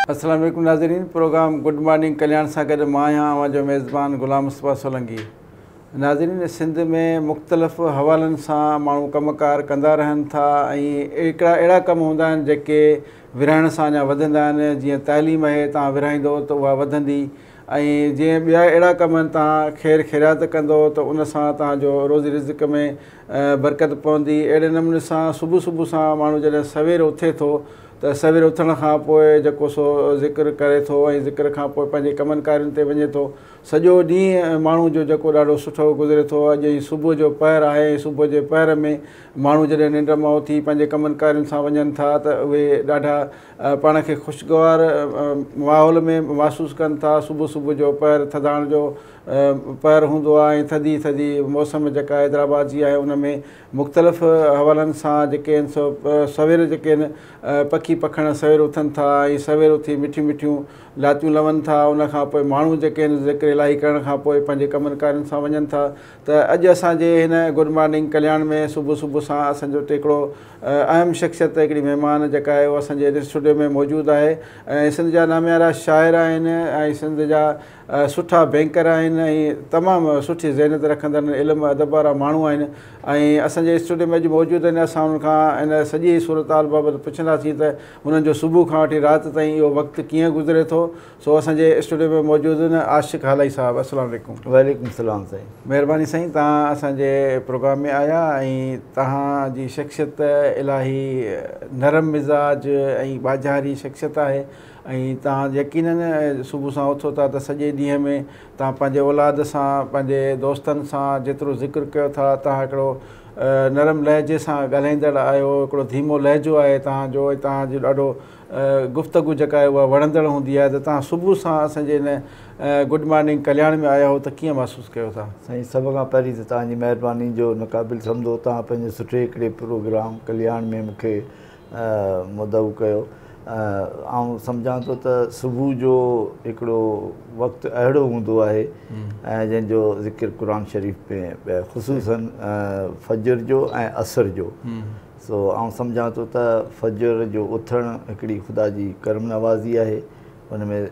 السلام عليڪم ناظرين پروگرام گڊ مارننگ ڪلياڻ سان گڏ مان آهيان اوهان جو ميزبان غلام مصطفيٰ سولنگي. ناظرين سنڌ ۾ مختلف حوالن سان ماڻهو ڪم ڪار ڪندا رهن ٿا ۽ هڪڙا اهڙا ڪم هوندا آهن جيڪي ورهائڻ سان اڃا وڌندا آهن جيئن تعليم آهي توهان ورهائيندو ته اها وڌندي ۽ جيئن ٻيا اهڙا ڪم آهن توهان خير خيرات ڪندو ته ان سان توهان جو روزي رزق ۾ برڪت پوندي اهڙي نموني سان صبح صبح سان ماڻهو جڏهن سوير اٿي ٿو ته سوير اٿڻ کان پوء جيڪو سو ذڪر ڪري ٿو ۽ ذڪر کان پوء پنهنجي ڪمن ڪارين تي وڃي ٿو سڄو ڏينهن ماڻهو جو جيڪو ڏاڍو سٺو گذري ٿو. اڄ ئي صبح جو پهر آهي ۽ صبح جي پهر ۾ ماڻهو جڏهن ننڊ مان اٿي پنهنجي ڪمن ڪارين سان وڃن ٿا ته اهي ڏاڍا پاڻ کي خوشگوار ماحول ۾ محسوس ڪن ٿا. صبح صبح جو پهر ٿڌاڻ جو پهر هوندو آهي ۽ ٿڌي ٿڌي موسم جيڪا حيدرآباد جي آهي ان ۾ مختلف حوالن سان جيڪي آهن سو سوير جيڪي آهن پکي پکڻ سوير اٿن ٿا ۽ سوير اٿي مٺيون مٺيون لاتيون لون ٿا ان کان پوء ماڻهو جيڪي آهن ذڪر الاهي ڪرڻ کان پوء پنهنجي ڪمن ڪارين سان وڃن ٿا ته اڄ اسان جي هن گڊ مارننگ ڪلياڻ ۾ صبح صبح سان اسان جو هڪڙو اهم شخصيت هڪڙي مهمان جيڪا آهي اهو اسان جي اسٽوڊيو ۾ موجود آهي ۽ سنڌ جا ناميارا شاعر آهن ۽ سنڌ جا سٺا بينڪر آهن ۽ تمام سٺي ذهنيت رکندڙ علم ادب وارا ماڻهو آهن ۽ اسان جي اسٽوڊيو ۾ اڄ موجود آهن اسان انهن کان ان سڄي صورتحال بابت پڇنداسين ته انهن جو صبح کان وٺي رات تائين اهو وقت ڪيئن گذري ٿو سو اسان جي اسٽوڊيو ۾ موجود آهن عاشق هالائي صاحب السلام عليڪم. وعليڪم السلام سائين. مهرباني سائين توهان اسان جي پروگرام ۾ آيا ۽ توهان جي شخصيت الاهي نرم مزاج ۽ ٻاجهاري شخصيت آهي ۽ توهان يقينن صبح سان اٿو ٿا ته سڄي ڏينهن ۾ توهان پنهنجي اولاد سان پنهنجي دوستن سان جيترو ذڪر ڪيو ٿا توهان هڪڙو نرم لهجي سان ڳالهائيندڙ آهيو هڪڙو ڌيمو لهجو آهي توهان جو ۽ توهان جو ڏاڍو گفتگو جيڪا آهي اها وڻندڙ هوندي آهي ته توهان صبح سان اسان جي هن گڊ مارننگ ڪلياڻ ۾ آيا هو ته ڪيئن محسوس ڪيو ٿا؟ سائين سڀ کان پهرين ته توهان جي مهرباني جو ناقابل سمجهو توهان پنهنجي سٺي هڪڙي پروگرام ڪلياڻ ۾ مون کي مدعو ڪيو. آئون سمجهان ٿو ته صبح جو هڪڙو وقت اهڙو هوندو آهي جنهن جو ذڪر قرآن شريف ۾ خصوصاً فجر جو ۽ عصر جو سو آئون سمجهان ٿو ته فجر جو اٿڻ هڪڙي خدا جي ڪرم نوازي آهي ان ۾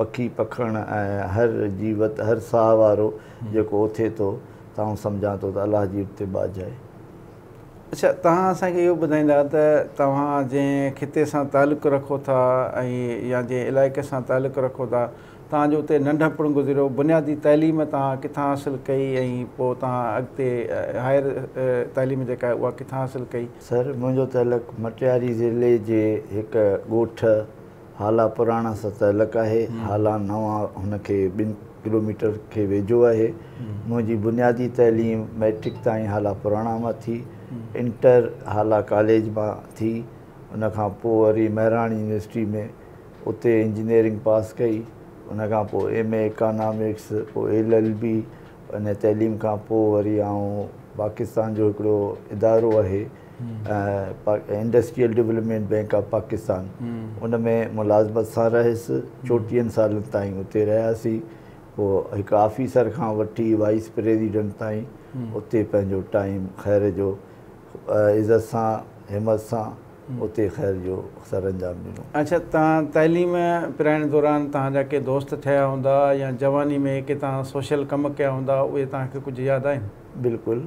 پکي پکڻ ۽ هر جيوت هر ساهه وارو جيڪو اٿي ٿو ته آئون سمجهان ٿو ته الله جي اتي ٻاجهه آهي. اڇا توهان اسان کي اهو ٻڌائيندا ته توهان جنهن خطي سان تعلق رکو ٿا ۽ يا جنهن علائقي سان تعلق رکو ٿا توهان جو اتي ننڍپڻ گذريو بنيادي تعليم توهان ڪٿان حاصل ڪئي ۽ پوء توهان اڳتي هائر تعليم جيڪا آهي اها ڪٿان حاصل ڪئي؟ سر منهنجو تعلق مٽياري ضلعي جي هڪ ڳوٺ هالا پراڻا سان تعلق آهي. هالا نوان هن کي ٻن ڪلوميٽر کي ويجهو آهي. منهنجي بنيادي تعليم مئٽرڪ تائين هالا پراڻا مان ٿي. انٽر هالا ڪاليج مان ٿي. ان کان پوء وري مهراڻ يونيورسٽي ۾ اتي انجنيئرنگ پاس ڪئي. ان کان پوء ايم اي اڪانامڪس پوء ايل ايل بي ان تعليم کان پوء وري آئون پاڪستان جو هڪڙو ادارو آهي industrial development bank of Pakistan ان ۾ ملازمت سان رهيس 34 سالن تائين اتي رهياسين پوء هڪ آفيسر کان وٺي وائيس پريزيڊنٽ تائين اتي پنهنجو ٽائيم خير جو عزت سان همت سان اتي خير جو سر انجام ڏنو. اڇا توهان تعليم پرائڻ دوران توهان جا ڪي دوست ٺهيا هوندا يا جواني ۾ ڪي توهان سوشل ڪم ڪيا هوندا اهي توهان کي ڪجهه ياد آهن؟ بلڪل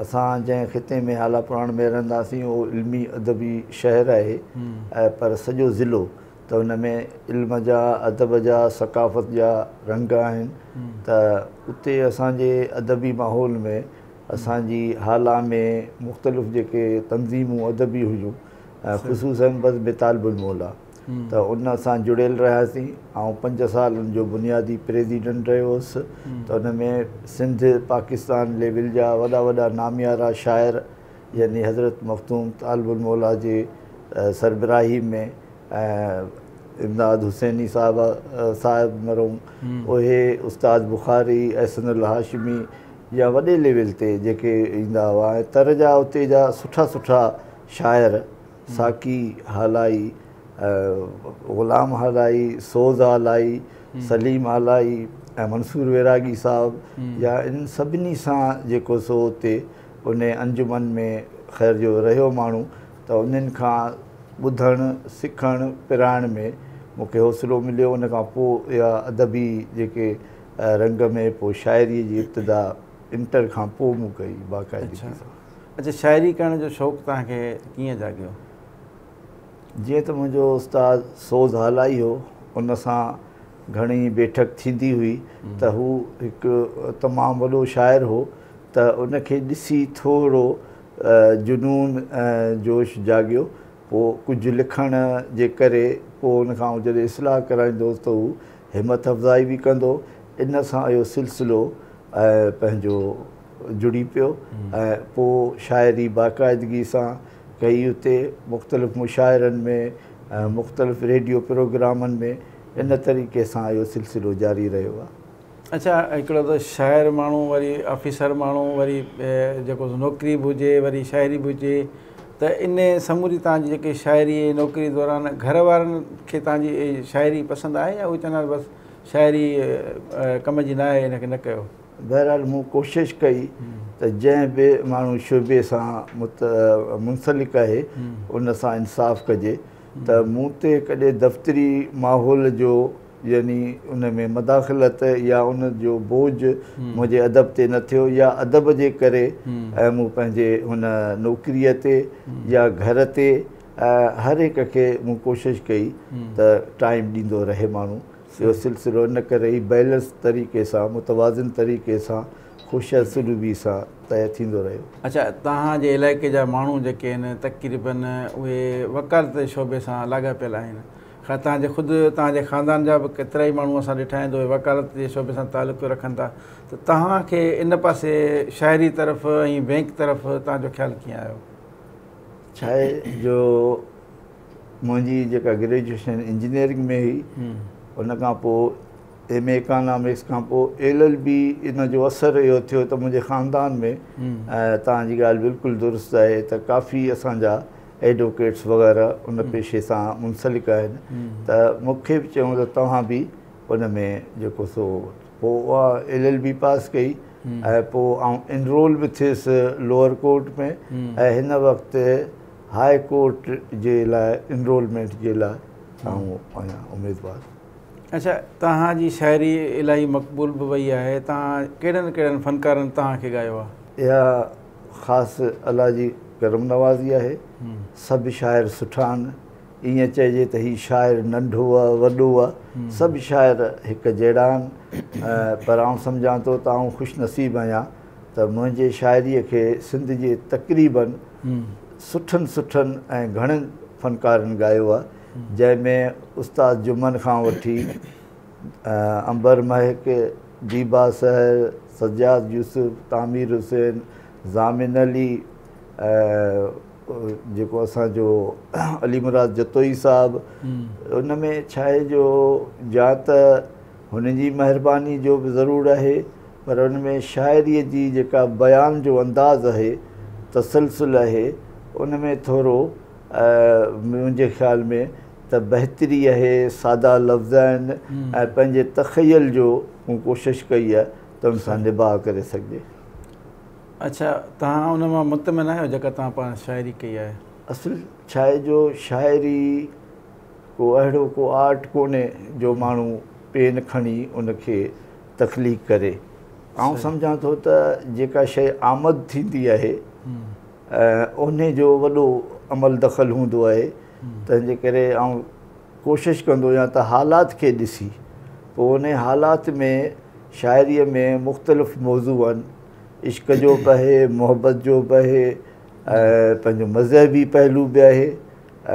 اسان جنهن خطي ۾ هالا پراڻ ۾ رهنداسين اهو علمي ادبي شهر آهي پر سڄو ضلعو ته ان ۾ علم جا ادب جا ثقافت جا رنگ آهن ته اتي اسان جي ادبي ماحول ۾ اسان جي هالا ۾ مختلف جيڪي تنظيمون ادبي هيون خصوصاً بزم طالب الموليٰ ته ان سان جڙيل رهياسين. آئون 5 سال ان جو بنيادي پريزيڊنٽ رهيو هوس ته ان ۾ سنڌ پاڪستان ليول جا وڏا وڏا ناميارا شاعر يعني حضرت مخدوم طالب الموليٰ جي سربراهي ۾ امداد حسيني صاحب صاحب مرحوم اهي استاد بخاري احسن الهاشمي يا وڏي ليول تي جيڪي ايندا هئا ۽ تر جا اتي جا سٺا سٺا شاعر ساقي هالائي، غلام هالائي، سوز هالائي، سليم هالائي ۽ منصور ويراڳي صاحب يا انهن سڀني سان جيڪو سو اتي ان انجمن ۾ خير جو رهيو ماڻهو ته انهن کان ٻڌڻ، سکڻ، پرائڻ ۾ مون کي حوصلو مليو. ان کان پوءِ اها ادبي جيڪي رنگ ۾ پوءِ شاعريءَ جي ابتدا انٽر کان پوءِ مون ڪئي باقاعدگي سان. اڇا، شاعري ڪرڻ جو شوق توهان کي ڪيئن جاڳيو؟ جيئن ته منهنجو استاد سوز هالائي هو، ان سان گهڻي بيٺڪ ٿيندي هئي ته هو هڪ تمام وڏو شاعر هو، ته ان کي ڏسي ٿورو جنون ۽ جوش جاڳيو. پوءِ ڪجهه لکڻ جي ڪري پوءِ ان کان جڏهن اصلاح ڪرائيندو هوس ته هو همت افزائي به ڪندو. ان سان اهو سلسلو پنهنجو جڙي پيو ۽ پوءِ شاعري باقاعدگي سان ڪئي. اتي مختلف مشاعرن ۾ ۽ مختلف ريڊيو پروگرامن ۾ ان طريقي سان اهو سلسلو جاري رهيو آهي. اڇا، هڪڙو ته شاعر ماڻهو، وري آفيسر ماڻهو، وري جيڪو نوڪري به هجي، وري شاعري به هجي، ته ان سموري توهان جي جيڪي شاعري ۽ نوڪري دوران گهر وارن کي توهان جي شاعري پسند آهي يا اهي چوندا آهن بس شاعري ڪم جي نه آهي، هن کي نه ڪيو؟ بهرحال مون ڪوشش ڪئي ته جنهن به ماڻهو شعبي سان منسلڪ آهي ان سان انصاف ڪجي. ته مون تي ڪڏهن دفتري ماحول جو يعني ان ۾ مداخلت يا ان جو بوجهه منهنجي ادب تي نه ٿيو، يا ادب جي ڪري ۽ مون پنهنجي هن نوڪريءَ تي يا گهر تي هر هڪ کي مون ڪوشش ڪئي ته ٽائيم ڏيندو رهي ماڻهو. اهو سلسلو ان ڪري ئي بيلنس طريقي سان، متوازن طريقي سان، خوش اسلوبي سان طئي ٿيندو رهيو. اڇا، توهان جي علائقي جا ماڻهو جيڪي آهن تقريبن اهي وڪالت جي شعبي سان لاڳاپيل آهن. خير توهان جي خود توهان جي خاندان جا به ڪيترا ئي ماڻهو اسان ڏٺا آهن ته اهي وڪالت جي شعبي سان تعلق رکن ٿا، ته توهان کي ان پاسي شاعري طرف ۽ بينڪ طرف توهان جو خيال ڪيئن آيو؟ ڇا آهي جو منهنجي جيڪا گريجوئيشن انجنيئرنگ ۾ هئي، ان کان پوءِ ايم اي اڪانامڪس کان پوءِ ايل ايل بي، ان جو اثر اهو ٿيو ته منهنجي خاندان ۾ توهان جي ڳالهه بلڪل درست آهي ته ڪافي اسان جا ايڊووڪيٽس وغيره ان پيشي سان منسلڪ آهن، ته مون کي به چيون ته توهان به ان ۾ جيڪو سو پوءِ اها ايل ايل بي پاس ڪئي ۽ پوءِ آئون انرول به ٿيس لوئر ڪورٽ ۾ ۽ هن وقت هاءِ ڪورٽ جي لاءِ انرولمينٽ جي لاءِ آئون آهيان اميدوار. اڇا، توهان جي شاعري الاهي مقبول به وئي آهي، توهان ڪهڙن ڪهڙن فنڪارن توهان کي ڳايو آهي؟ اها خاص الله جي ڪرم نوازي آهي، سڀ شاعر سٺا آهن. ائين چئجي ته هي شاعر ننڍو آهي وڏو آهي، سڀ شاعر هڪ جهڙا آهن. پر آئون سمجهان ٿو ته آئون خوش نصيب آهيان ته منهنجي شاعريءَ کي سنڌ جي تقريبن سٺن سٺن ۽ گهڻن فنڪارن ڳايو آهي، جنهن ۾ استاد جمن کان وٺي امبر مهڪ، ديبا سحر، سجاد يوسف، تامير حسين، زامن علي، جيڪو اسان جو علي مراد جتوئي صاحب. ان ۾ ڇا آهي جو يا ته هن جي مهرباني جو به ضرور آهي، پر ان ۾ شاعريءَ جي جيڪا بيان جو انداز آهي، تسلسل آهي، ان ۾ ٿورو منهنجي خيال ۾ ته بهتري آهي. سادا لفظ آهن ۽ پنهنجي تخيل جو مون ڪوشش ڪئي آهي ته ان سان نڀاءُ ڪري سگهجي. اڇا، توهان ان مان مطمئن آهيو جيڪا توهان پاڻ شاعري ڪئي آهي؟ اصل ڇا آهي جو شاعري ڪو اهڙو ڪو آرٽ ڪونهي جو ماڻهو پين کڻي ان کي تخليق ڪري. آئون سمجهان ٿو ته جيڪا شيءِ آمد ٿيندي آهي ان جو وڏو عمل دخل هوندو آهي. تنهن جي ڪري آئون ڪوشش ڪندو آهيان ته حالات کي ڏسي پوءِ ان حالات ۾ شاعريءَ ۾ مختلف موضوع آهن، عشق جو به آهي، محبت جو به آهي، ۽ پنهنجو مذهبي پهلو به آهي،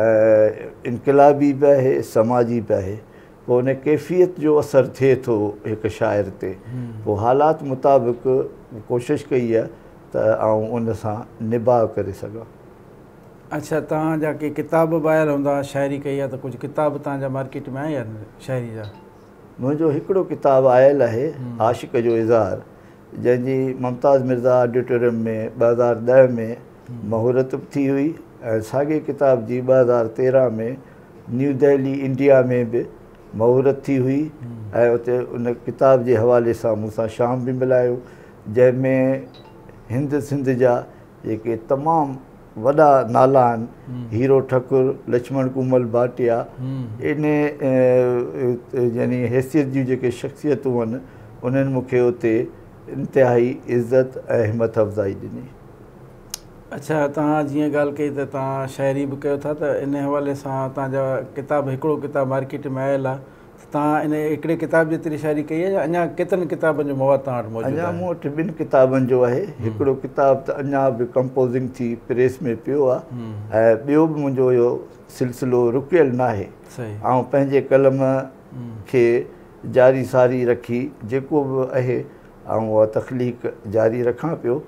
۽ انقلابي به آهي، سماجي به آهي. پوءِ ان ڪيفيت جو اثر ٿئي ٿو هڪ شاعر تي. پوءِ حالات مطابق ڪوشش ڪئي آهي ته آئون ان سان نڀاءُ ڪري سگهان. اڇا، توهان جا ڪي ڪتاب به آيل هوندا؟ شاعري ڪئي آهي ته ڪجهه ڪتاب توهان جا مارڪيٽ ۾ آيا آهن شاعري جا؟ منهنجو هڪڙو ڪتاب آيل آهي، عاشق جو اظهار، جنهن جي ممتاز مرزا آڊيٽوريم ۾ 2010 ۾ مهورت به ٿي هئي ۽ ساڳئي ڪتاب جي 2013 ۾ نيو دهلي انڊيا ۾ به مهورت ٿي هئي ۽ اتي ان ڪتاب جي حوالي سان مون سان شام به ملايو، جنهن ۾ هند سنڌ جا جيڪي تمام وڏا نالا آهن، هيرو ٺڪر، لڇمڻ ڪومل ڀاٽيا، ان يعني حيثيت جون جيڪي شخصيتون آهن انهن مون کي اتي انتهائي عزت ۽ همت افزائي ڏني. اڇا توهان جيئن ڳالهه ڪئي ته توهان شاعري به ڪيو ٿا ته ان حوالي سان توهان جا ڪتاب هڪڙو ڪتاب مارڪيٽ ۾ آيل آهي ته توهان ان هڪڙي ڪتاب جيتري شاعري ڪئي آهي يا اڃا ڪيترن ڪتابن جو مواد توهان وٽ موجود اڃا آهي؟ مون وٽ ٻن ڪتابن جو آهي. هڪڙو ڪتاب ته اڃا به ڪمپوزنگ ٿي پريس ۾ پيو آهي ۽ ٻيو به منهنجو اهو سلسلو رڪيل ناهي. آئون پنهنجي قلم کي جاري ساري رکي جيڪو به آهي آئون اها تخليق جاري رکان پيو،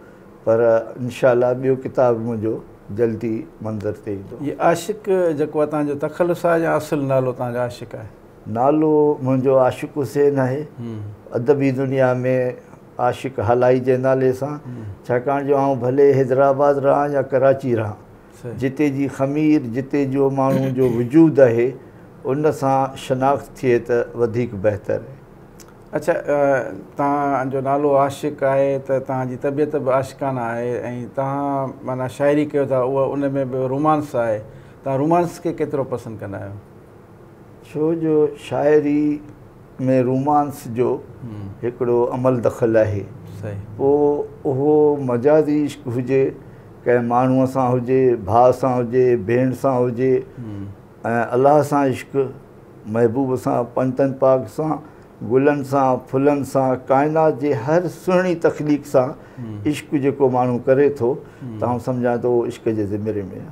پر انشاء الله ٻيو ڪتاب منهنجو جلدي منظر تي ايندو. هي عاشق جيڪو آهي توهان جو تخلص آهي يا اصل نالو توهان جو عاشق آهي؟ نالو منهنجو عاشق حسين آهي. ادبي دنيا ۾ عاشق هالائي جي نالي سان، ڇاڪاڻ جو آئون ڀلي حيدرآباد رهان يا ڪراچي رهان، جتي جي خمير، جتي جو ماڻهو جو وجود آهي ان سان شناخت ٿئي ته وڌيڪ بهتر آهي. اڇا توهان جو نالو عاشق آهي ته توهان جي طبيعت به عاشقانه آهي ۽ توهان معنيٰ شاعري ڪيو ٿا اها ان ۾ به رومانس آهي، توهان رومانس کي ڪيترو پسند ڪندا آهيو؟ ڇو جو شاعري ۾ رومانس جو هڪڙو عمل دخل آهي، پوء اهو مجازي عشق هجي، ڪنهن ماڻهوء سان هجي، ڀاء سان هجي، ڀيڻ سان هجي، ۽ الله سان عشق، محبوب سان، پنجتن پاڪ سان، گلن سان، ڦلن سان، ڪائنات جي هر سهڻي تخليق سان عشق جيڪو ماڻهو ڪري ٿو ته آئون سمجهان ٿو اهو عشق جي ذمري ۾ آهي.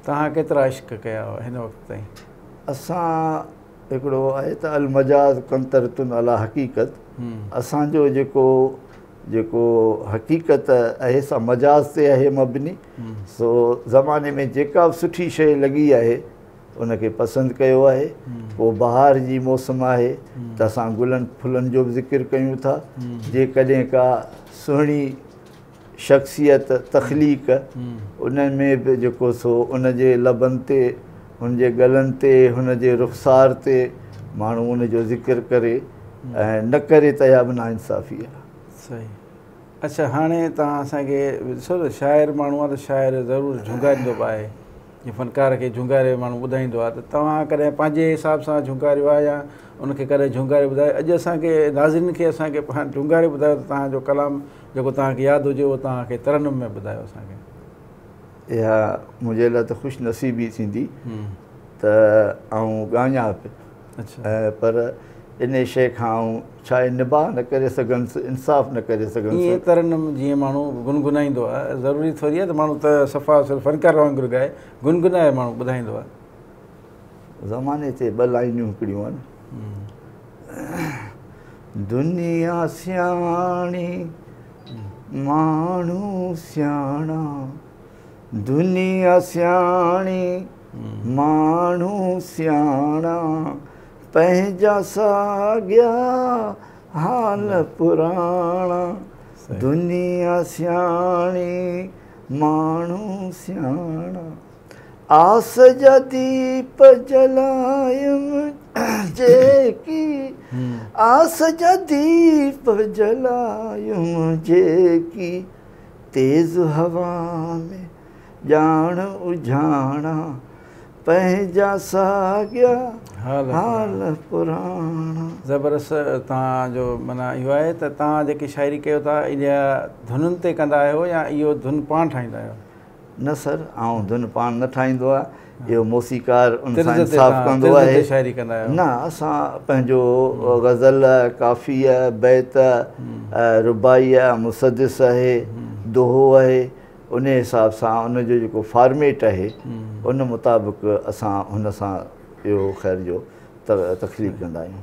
توهان ڪيترا عشق ڪيا هن وقت تائين؟ اسان هڪڙو آهي ته المجاز قنطرة علي حقيقت، اسان جو جيڪو جيڪو حقيقت آهي سا مجاز تي آهي مبني، سو زماني ۾ جيڪا به سٺي شيء لڳي آهي ان کي پسند ڪيو آهي. پوء بهار جي موسم آهي ته اسان گلن ڦلن جو به ذڪر ڪيون ٿا. جيڪڏهن ڪا سهڻي شخصيت تخليق ان ۾ به جيڪو سو ان جي لبن تي، هن جي ڳلن تي، هن جي رخسار تي ماڻهو ان جو ذڪر ڪري ۽ نه ڪري ته اها به ناانصافي آهي. صحيح. اڇا هاڻي توهان اسان کي ڏسو ته شاعر ماڻهو آهي ته شاعر ضرور جهونگاريندو به آهي، جيئن فنڪار کي جهونگاري ماڻهو ٻڌائيندو آهي، ته توهان ڪڏهن پنهنجي حساب سان جهونگاريو آهي يا ان کي ڪڏهن جهونگاري ٻڌايو؟ اڄ اسان کي ناظرين کي اسان کي جهونگاري ٻڌايو ته توهان جو ڪلام جيڪو توهان کي ياد هجي اهو توهان کي ترنم ۾ ٻڌايو اسان کي. اها منهنجي لاء ته خوش نصيبي ٿيندي ته آئون ڳايان به، پر ان شيء کان آئون ڇا نباهه نه ڪري سگهندس، انصاف نه ڪري سگهندس. ائين ترنم جيئن ماڻهو گنگنائيندو آهي، ضروري ٿوري آهي ته ماڻهو ته صفا صرف فنڪار وانگر ڳائي، گنگنائي ماڻهو ٻڌائيندو آهي. زماني تي ٻه لائنيون هڪڙيون آهن. دنيا سياڻي ماڻهو سياڻا، دنيا سياڻي ماڻهو سياڻا، پنهنجا ساڳيا حال پراڻا، دنيا سياڻي ماڻهو سياڻا، آس جا ديپ جلايم جيڪي، آس جا ديپ جلايم جيڪي، تيز هوا ۾ ڄاڻ اجهاڻا، پنهنجا ساڳيا حال پراڻا. زبردست. توهان جو معنيٰ اهو آهي ته توهان جيڪي شاعري ڪيو ٿا اها ڌنن تي ڪندا آهيو يا اهو ڌن پاڻ ٺاهيندا آهيو؟ نه سر، آئون ڌن پاڻ نه ٺاهيندو آهيان، اهو موسيقار ان سان انصاف ڪندو آهي. شاعري ڪندا آهيو؟ نه، اسان پنهنجو غزل، ڪافي، بيت، رباعي، مسدس آهي، دوهو آهي، ان حساب سان ان جو جيڪو فارميٽ آهي ان مطابق اسان هن سان اهو خير جو تخليق ڪندا آهيون.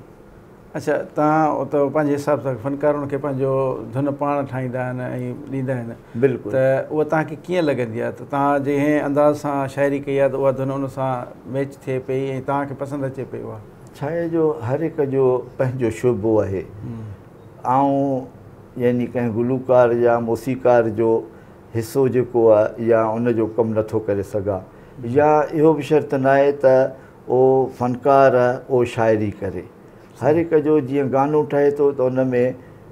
اڇا، توهان ته پنهنجي حساب سان فنڪارن کي پنهنجو ڌن پاڻ ٺاهيندا آهن ۽ ڏيندا آهن، بلڪل، ته اها توهان کي ڪيئن لڳندي آهي ته توهان جنهن انداز سان شاعري ڪئي آهي ته اها ڌن ان سان ميچ ٿئي پئي ۽ توهان کي پسند اچي پئي اها؟ ڇا آهي جو هر هڪ جو پنهنجو شعبو آهي. آئون يعني ڪنهن گلوڪار يا موسيقار جو حصو جيڪو آهي يا ان جو ڪم نٿو ڪري سگهان، يا اهو به شرط ناهي ته اهو فنڪار اهو شاعري ڪري. هر هڪ جو جيئن گانو ٺهي ٿو ته ان ۾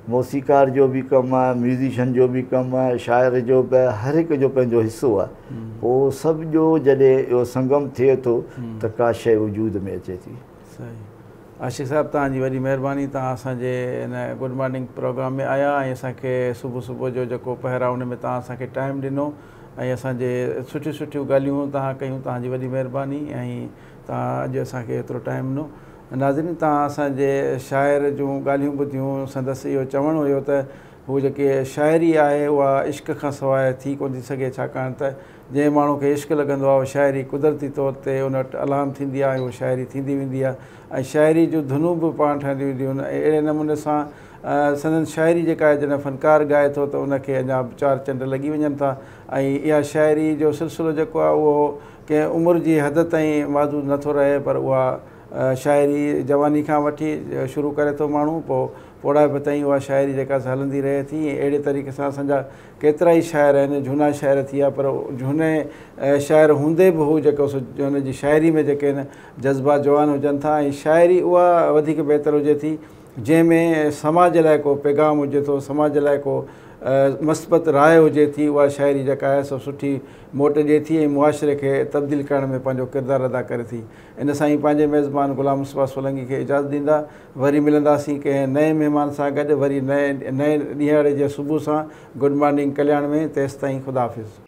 موسيقار جو به ڪم آهي، ميوزيشن جو به ڪم آهي، شاعر جو به آهي، هر هڪ جو پنهنجو حصو آهي. پوء سڀ جو جڏهن اهو سنگم ٿئي ٿو ته ڪا شيء وجود ۾ اچي ٿي. صحيح عاشق صاحب توهان جي وڏي مهرباني توهان اسان جي هن گڊ مارننگ پروگرام ۾ آيا ۽ اسان کي صبح صبح جو جيڪو پهر آهي ان ۾ توهان اسان کي ٽائيم ڏنو ۽ اسان جي سٺيون سٺيون ڳالهيون توهان ڪيون توهان جي وڏي مهرباني ۽ توهان اڄ اسان کي ايترو ٽائيم ڏنو. ناظرين توهان اسان جي شاعر جون ڳالهيون ٻڌيون سندس اهو چوڻ هيو ته هو جيڪي شاعري آهي اها عشق کان سواء ٿي ڪونه ٿي سگهي ڇاڪاڻ ته جنهن ماڻهو کي عشق لڳندو آهي اها شاعري قدرتي طور تي ان وٽ الهام ٿيندي آهي ۽ اها شاعري ٿيندي ويندي آهي ۽ شاعري جون ڌنون به پاڻ ٺهنديون وينديون آهن ۽ اهڙي نموني سان سندن شاعري جيڪا آهي جڏهن فنڪار ڳائي ٿو ته ان کي اڃا به چار چنڊ لڳي وڃن ٿا ۽ اها شاعري جو سلسلو جيڪو آهي اهو ڪنهن عمر جي حد تائين محدود نٿو رهي پر اها شاعري جواني کان وٺي شروع ڪري ٿو ماڻهو پوء پوڙهائپ تائين اها شاعري جيڪا سا هلندي رهي ٿي ۽ اهڙي طريقي سان اسان جا ڪيترائي شاعر آهن جهونا شاعر ٿي ويا پر جهوني شاعر هوندي به هو جيڪو سو هن جي شاعري ۾ جيڪي آهن جذبا جوان هجن ٿا ۽ شاعري اها وڌيڪ بهتر هجي ٿي جنهن ۾ سماج لاء ڪو پيغام هجي ٿو سماج لاء ڪو مثبت راء هجي ٿي اها شاعري جيڪا آهي سو سٺي موٽ ڏئي ٿي ۽ معاشري کي تبديل ڪرڻ ۾ پنهنجو ڪردار ادا ڪري ٿي. ان سان ئي پنهنجي ميزبان غلام مصطفيٰ سولنگي کي اجازت ڏيندا. وري ملنداسين ڪنهن نئين مهمان سان گڏ وري نئين ڏينهاڙي جي صبح سان گڊ مارننگ ڪلياڻ ۾ تيستائين خدا حافظ.